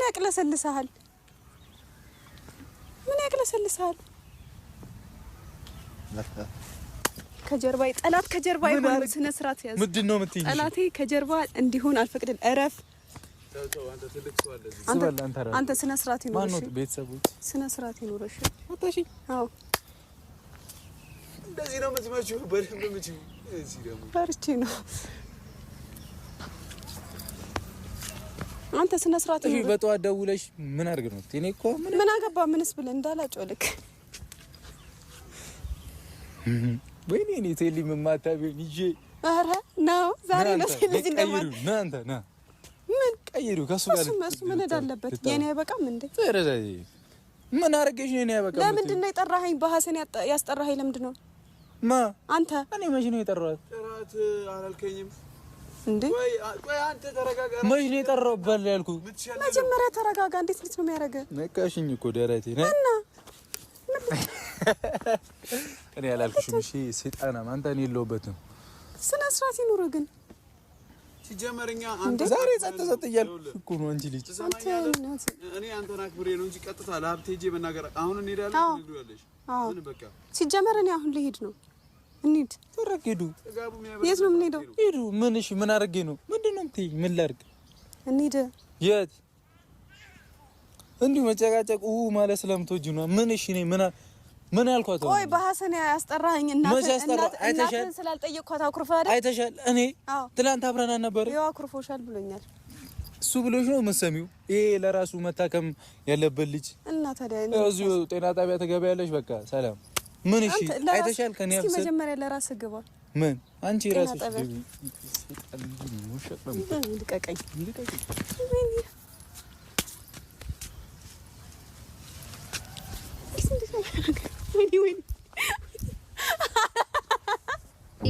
ምን ያቅለሰልስሃል? ምን ያቅለሰልስሃል? ከጀርባ ጠላት ከጀርባ ይሆን። ስነ ስርዓት ያዝ። ምንድን ነው የምትይኝ? ጠላቴ ከጀርባ እንዲሆን አልፈቅድም። እረፍ። አንተ ስነ ስርዓት ይኖርሽ። ቤተሰቦች ስነ ስርዓት ይኖርሽ። አዎ እንደዚህ ነው የምትመጪው። በደንብ የምትይው እዚህ ደግሞ ፈርቼ ነው። አንተ ስነ ስርዓት እሺ። በጠዋት ደውለሽ ምን አድርግ ነው? እኔ እኮ ምን አገባ ምንስ ብለህ እንዳላጮልክ። ወይኔ እኔ ቴሊ የምማታ ቢሆን ይዤ ኧረ ነው ዛሬ ነው ሴት ልጅ እንደማት ና አንተ ና ምን ቀይሩ ከሱ ጋር እሱ ምን እዳለበት? የኔ አይበቃም እንዴ? ምን አድርጌሽ ነው የኔ አይበቃም? ለምንድን ነው የጠራኸኝ? በሀሰን ያስጠራኸኝ ለምንድን ነው? ማ አንተ እኔ መቼ ነው የጠራኋት? ጥራት አላልከኝም እንዴ? ቆይ አንተ ተረጋጋ። መቼ ነው የጠራሁት? በል ያልኩህ መጀመሪያ ተረጋጋ። እንዴት እንዴት ነው የሚያደርገህ? ነቃሽኝ እኮ ደረቴ እና እኔ አላልኩሽም። እሺ ሰይጣናም አንተ እኔ የለሁበትም። ስነ ስርዓት ይኑርህ ግን ሲጀመር እኛ አንተ ዛሬ ጸጥ ጸጥ እያልኩሽ እኮ ነው። አንቺ ልጅ እኔ አንተን አክብሬ ነው እንጂ ቀጥታ ለሀብቴ ሄጄ መናገር አሁን እንሄዳለን ትነግሪዋለሽ። ምን በቃ ሲጀመር እኔ አሁን ልሄድ ነው። እንሂድ። ተረክ ሂዱ። የት ነው የምንሄደው? ሂዱ። ምን እሺ፣ ምን አድርጌ ነው? ምንድን ነው የምትይኝ? ምን ላድርግ? እንሂድ። የት? እንዲሁ መጨቃጨቅ ማለት ስለምትወጂ ነው። ምን እሺ፣ እኔ ምን ያልኳት? ቆይ በሀሰን ያስጠራኸኝ እናትህን ስላልጠየቅኳት አኩርፈህ አይደል? አይተሻል። እኔ ትናንት አብረን አልነበረ? ይኸው አኩርፎሻል ብሎኛል። እሱ ብሎሽ ነው የምትሰሚው? ይሄ ለራሱ መታከም ያለበት ልጅ እና ታዲያ እዚሁ ጤና ጣቢያ ትገቢያለሽ። በቃ ሰላም። ምን እሺ፣ አይተሻል። ከኔ እስኪ መጀመሪያ ለራስህ ግባ። ምን አንቺ ራስሽ ግቢ። ልቀቀኝ።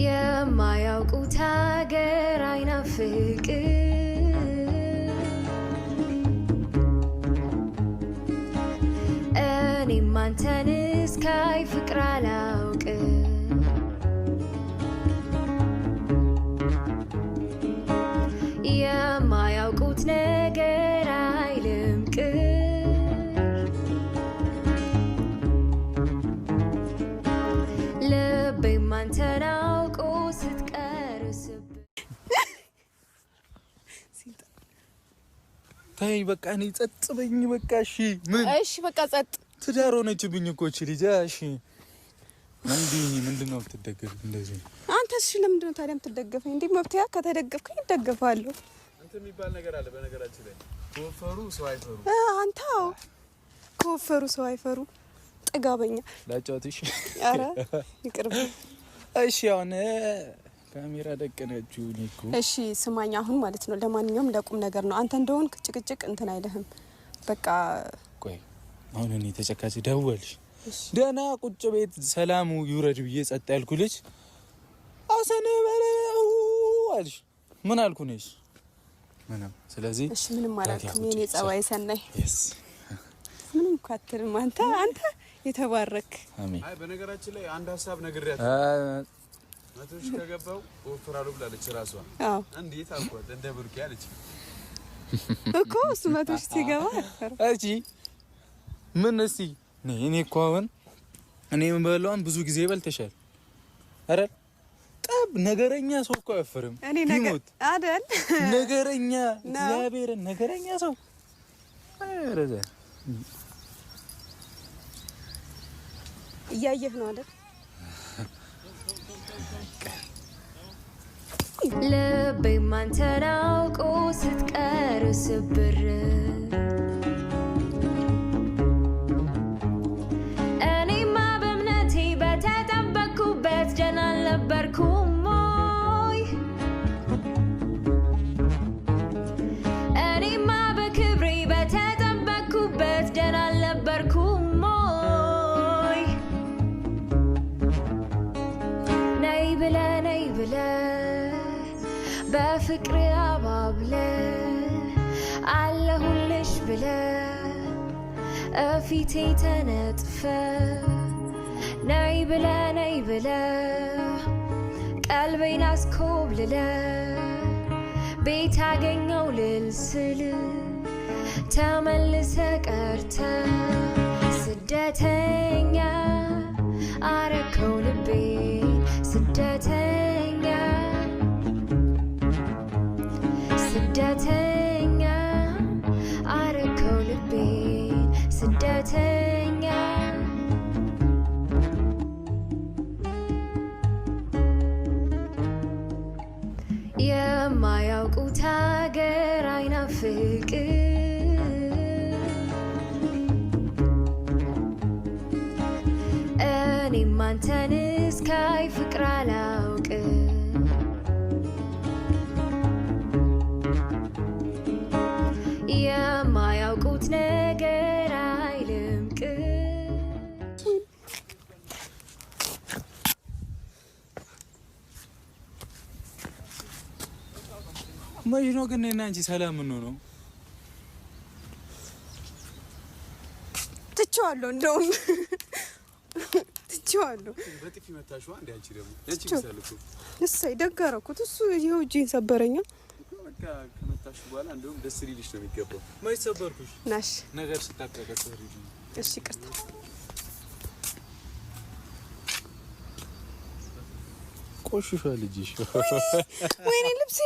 የማያውቁት ሀገር አይናፍቅ እኔም አንተን እስካይ ፍቅር አላውቅ የማያውቁት ነገር አይልም ቅር ልቤም አንተን አውቆ ስትቀር ስብ ተይ በቃ እኔ ጸጥ በኝ በቃ። እሺ ምን እሺ በቃ ጸጥ። ትዳር ሆነችብኝ እኮ እቺ ልጅ። እሺ እንዲህ ምንድን ነው የምትደገፍ እንደዚህ? አንተ እሺ ለምንድን ነው ታዲያ የምትደገፈኝ? እንዴ መብትያ ከተደገፍከኝ እደገፋለሁ። አንተ የሚባል ነገር አለ በነገራችን ላይ ከወፈሩ ሰው አይፈሩ። አንተ አዎ ከወፈሩ ሰው አይፈሩ። ጥጋበኛ ላጫውትሽ። ኧረ ይቅርብ። እሺ አሁን ካሜራ ደቀነችው እኔ እኮ። እሺ ስማኝ አሁን ማለት ነው ለማንኛውም ለቁም ነገር ነው። አንተ እንደሆንክ ጭቅጭቅ እንትን አይልህም። በቃ ቆይ አሁን እኔ ተጨካች ደወልሽ ደህና ቁጭ ቤት ሰላሙ ይውረድ ብዬ ጸጥ ያልኩ ልጅ አሰነ በለው አልሽ። ምን አልኩ ነሽ? ምንም። ስለዚህ እሺ ምንም አላልኩም። የኔ ጸባይ ሰናይ ምንም እኮ አትልም አንተ አንተ የተባረክ። አሜን። አይ በነገራችን ላይ አንድ ሀሳብ ነግሬያት 100,000 ከገባው እወፍራለሁ ብላለች እራሷ። አዎ እንዴት አልኳት፣ እንደ ብሩኬ አለች እኮ እሱ 100,000 ሲገባ እሺ ምን እስቲ እኔ እኮ አሁን እኔ የምበላውን ብዙ ጊዜ በልተሻል አይደል? ጠብ ነገረኛ ሰው እኮ አይወፍርም። እኔ ነገር አይደል? ነገረኛ እግዚአብሔርን ነገረኛ ሰው ኧረ እያየህ ነው አይደል? ልቤም አንተን አውቆ ስትቀር ስብር እኔማ በእምነቴ በተጠበቅኩበት ደህና አልነበርኩም ወይ? እኔማ በክብሬ በተጠበቅኩበት ደህና አልነበርኩም ወይ? ነይ ብለህ ነይ ብለህ በፍቅር አባብለህ አለሁልሽ ብለህ እፊቴ ተነጥፈህ ነይ ብለህ ነይ ብለህ ቀልቤን አስኮብልለህ ቤት አገኘው ልል ስል ተመልሰ ቀርተ ስደተኛ አረከው ልቤን ስደተኛ ስደተኛ አረከው ልቤን ስደተኛ። የማያውቁት ሀገር አይናፍቅ፣ እኔም አንተን እስካይ ፍቅር አላውቅ። የማያውቁት ነገር አይልምቅ። መች ነው ግን እኔና አንቺ ሰላም የምንሆነው? ትቼዋለሁ፣ እንደውም ትቼዋለሁ። በጥፊ መታሽዋ እንዴ? አንቺ ደግሞ ያንቺ ይብሳል እኮ። እሰይ ደግ አደረኩት። እሱ ይኸው እጄን ሰበረኛ። በቃ ከመታሽ በኋላ እንደውም ደስ ሊልሽ ነው የሚገባው። መች ሰበርኩሽ? ናሽ ነገር ስታቀቀሰሪ። እሺ ይቅርታ። ቆሽሿል እጅሽ። ወይኔ ልብሴ።